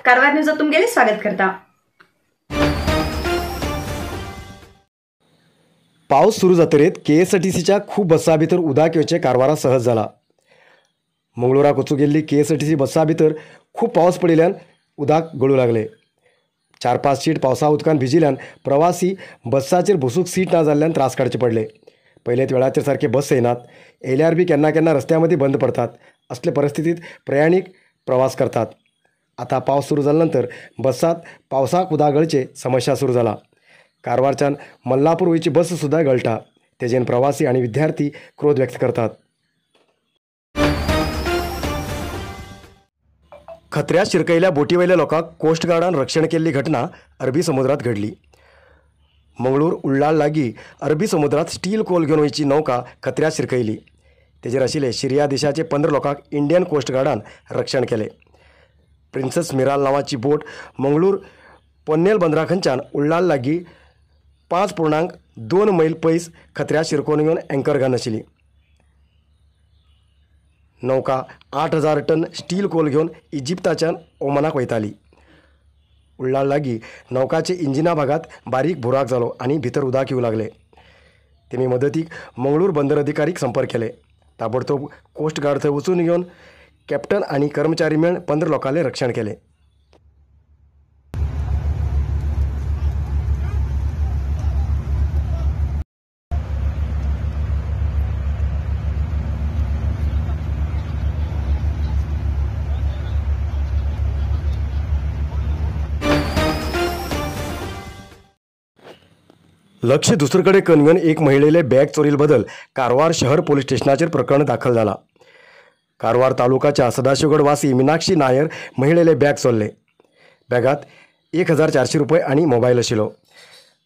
कारवार न्यूजात तुमगेले स्वागत करता। पावस सुरू जातरेत केएसआरटीसीच्या खूब बसां भितर उदक येवचें कारवारा सहज जाला। मंगळूराक वचूंक गेल्ली केएसआरटीसी बसां भितर खूब पावस पडिल्ल्यान उदक गळूं लागले। 4-5 सीट पावसा उदकान भिजिल्ल्यान प्रवासी बसाचेर बसूंक सीट ना जाल्ल्यान त्रास काडचे पडले। पयलेच वेळाचेर सारके बस येनात, येयल्यार बी केन्ना केन्ना रस्त्या मदीं बंद पडतात। असले परिस्थितीत प्रयाणीक प्रवास करतात। आता पावस सुरू जाल्या नंतर बसात पावसाक उदक गळचे समस्या सुरू जाला। कारवारच्यान मल्लापूर वयची बस सुद्दां गळटा, तेजेन प्रवासी आनी विद्यार्थी क्रोध व्यक्त करतात। खत्र्या शिरकयल्या बोटीवयल्या लोकांक कोस्ट गार्डान रक्षण केल्ली घटना अरबी समुद्रात घडली। मंगळूर उल्लाळ लागीं अरबी समुद्रात स्टील कोल घेवन वयची नौका खत्र्या शिरकयली। तेजेर आशिल्ले शिरिया देशाचे 15 लोकांक इंडियन कोस्ट गार्डान रक्षण केलें। प्रिन्सेस मिराल नांवाची बोट मंगळूर पोन्नेल बंदरा खंयच्यान उल्लाळ लागीं 5.2 मैल पयस खत्र्या शिरकोवन घेवन एंकर घालून आशिल्ली। नौका 8000 टन स्टील कोल घेवन इजिप्ताच्यान ओमानाक वयताली। उल्लाळ लागीं नौकाचे इंजिना भागात बारीक बुराक जालो आनी भितर उदक येवं लागले। तेमी मदतीक मंगळूर बंदर अधिकारीक संपर्क केले। ताबडतोब कोस्ट गार्ड थंय वचून घेवन कॅप्टन आनी कर्मचारी मेळून 15 लोकांले रक्षण केलें। लक्ष दुसरीकडे करून एक महिलेले बॅग चोरील बदल कारवार शहर पोलीस स्टेशनाचेर प्रकरण दाखल जाला। कारवार तालुकाच्या सदाशिवगड वासी मीनाक्षी नायर महिलेले बॅग चोरले। बॅगात 1400 रुपये आणि मोबाईल आशिल्लो।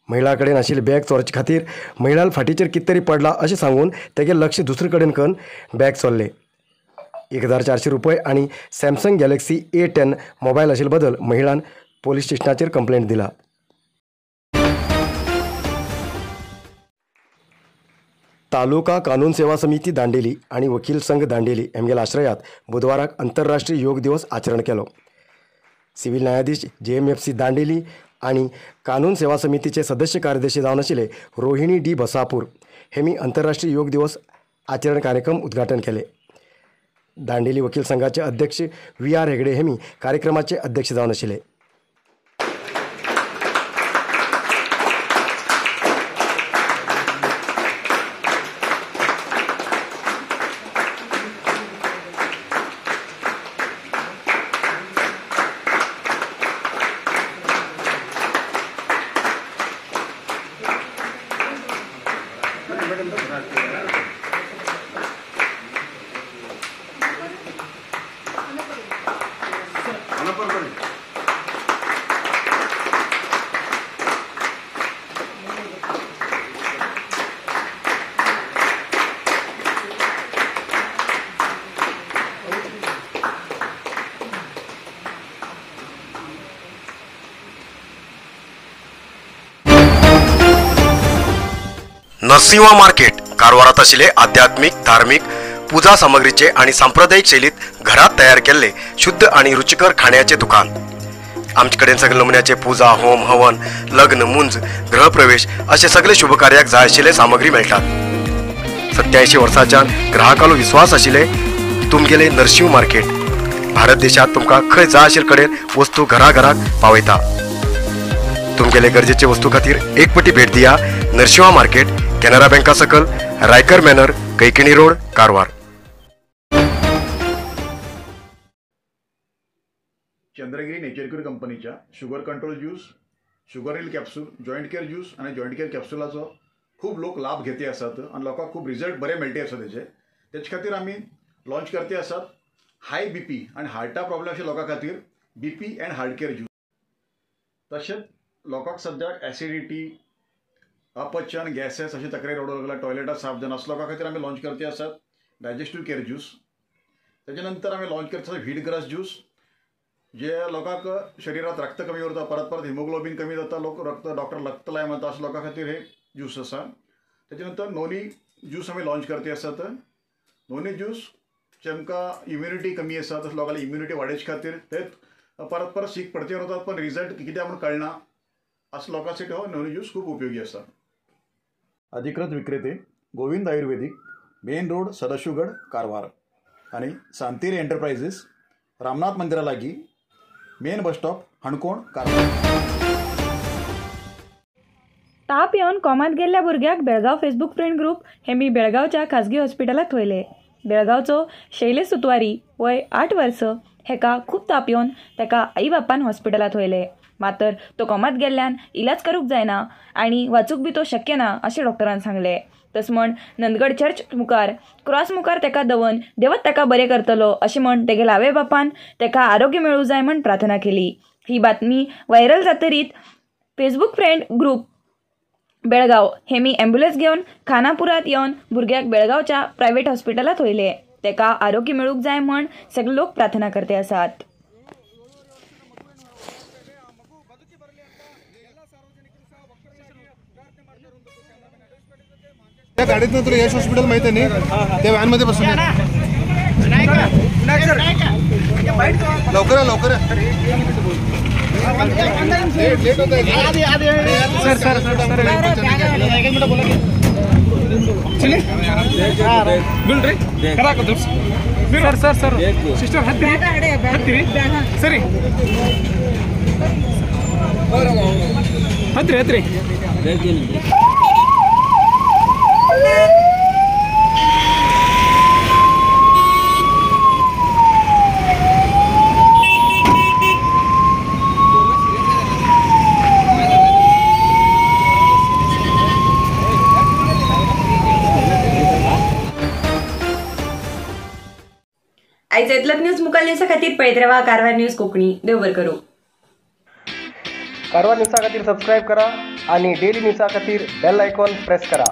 महिला कडेन आशिल्ले बॅग चोरचे खातीर महिलाल फाटीचेर कितें तरी पडला अशें सांगून तेगे लक्ष दुसरे कडेन करून बॅग चोरले। 1400 रुपये आणि सॅमसंग गॅलेक्सी A10 mobile आशिल्ले बदल महिलान पोलीस स्टेशनाचेर कंप्लेंट दिला। तालुका कानून सेवा समिती दांडेली आणि वकील संघ दांडेली हेमगेल्या आश्रयात बुधवाराक आंतरराष्ट्रीय योग दिवस आचरण केलो। सिव्हिल न्यायाधीश JMFC Dandeli आणि कानून सेवा समितीचे सदस्य कार्यदर्शी जावन आशिल्ले रोहिणी डी बसापूर हेमी आंतरराष्ट्रीय योग दिवस आचरण कार्यक्रम उद्घाटन केले। दांडेली वकील संघाचे अध्यक्ष VR Hegde हेमी कार्यक्रमाचे अध्यक्ष जावन आशिल्ले। नरसिंहा मार्केट कारवारात आशिल्ले आध्यात्मिक धार्मिक पूजा सामग्रीचे आणि सांप्रदायिक शैलीत घरात तयार केल्ले शुद्ध आणि रुचिकर खाण्याचे दुकान। आमचे कडेन सगळे नमुन्याचे पूजा होम हवन लग्न मुंज गृहप्रवेश असे सगळे शुभकार्याक जाय आशिल्ले सामग्री मेळटात। 87 वर्सांच्यान ग्राहकालो विश्वास आशिल्ले तुमगेले नरसिंह मार्केट भारत देशात तुमकां खंय जाय आशिल्ले कडेन वस्तू घराघराक पावयता। तुमगेले गरजेचे वस्तू खातीर एक पटी भेट दिया नरसिंहा मार्केट, केनरा बँका सकल, Raikar manor, Kaikini road, Karwar. Chandragiri nature cure कंपनीच्या sugar control juice, sugar heal capsule, joint care juice आनी जॉयंट केअर कॅप्सुलाचो खूब लोक लाभ घेते आसात आनी लोकांक खूब रिजल्ट बरे मेळटे आसा तेजे। तेचे खातीर आमी लॉन्च करते आसात हाय बीपी आनी हार्टा प्रॉब्लेम अशे लोकां खातीर BP and heart care juice. तशेंच लोकांक सद्याक एसिडिटी, अपचन, गॅसेस अशी तक्रारी रडूंक लागला, टॉयलेटां साफ जायना, असो लोकां खातीर आमी लॉन्च करते आसात डायजेस्टीव केअर ज्यूस। तेजे नंतर आमी लॉन्च करते आसात व्हीट ग्रास ज्यूस, जे लोकांक शरिरात रक्त कमी उरता, परत परत हिमोग्लोबीन कमी जाता, लोक रक्त डॉक्टर रक्त लाय म्हणटा, असो लोकां खातीर हे ज्यूस आसा। तेजे नंतर नोनी ज्यूस आमी लॉन्च करते आसात। नोनी ज्यूस जेमकां इम्युनिटी कमी आसा तसो लोकांली इम्युनिटी वाडोवचे खातीर तेच परत परत शीक पडते वतात पण रिजल्ट कित्याक म्हूण कळना असो लोकां साठी हो नोनी ज्यूस खूब उपयोगी आसा. अधिकृत विक्रेते Govind Ayurvedic, main road, Sadashivgad, Karwar आनी सांतेरी एंटरप्राइजेस, रामनाथ मंदिरा लागीं, main bus stop, Canacona, Karwar. ताप येवन कोमांत गेल्ल्या भुरग्याक बेळगांव फेसबूक फ्रेंड ग्रुप हे मी बेळगांवच्या खाजगी हॉस्पिटलांत व्हयले. बेळगांवचो शैलेश सुतवारी वय 8 वर्स हेका खूब ताप येवन तेका आई बापान हॉस्पिटलांत व्हयले. मातर तो कोमांत गेल्ल्यान इलाज करूंक जायना आनी वाचूंक बी तो शक्य ना अशें डॉक्टरान सांगलें. तस म्हण नंदगड चर्च मुखार क्रॉस मुखार तेका दवन देवत ताका बरें करतलो अशें म्हण तेगेल्या आवय बापान तेका आरोग्य मेळूं जाय म्हण प्रार्थना केली. ही बातमी व्हायरल जातरीत फेसबूक फ्रेंड ग्रुप बेळगांव हे मी ॲम्ब्युलन्स घेवन खानापुरात येवन भुरग्याक बेळगांवच्या प्रायव्हेट हॉस्पिटलांत व्हयले. तेका आरोग्य मेळूंक जाय म्हण सगळे लोक प्रार्थना करते आसात. त्या गाडीतनं तुला यश हॉस्पिटल माहिती आहे नाही, त्या व्हॅनमध्ये बसून लवकर लवकर लेट होत आहे. Sir sir sir sir sister सरी हत्ती हत्ती. आयज इतलेंच न्यूज मुखार न्यूजा खातीर पळयत रावा कारवार न्यूज कोंकणी. देव बरें करूं. कारवार न्यूजा खातीर सबस्क्रायब करा आणि डेली न्यूजा खातीर बेल आयकॉन प्रेस करा.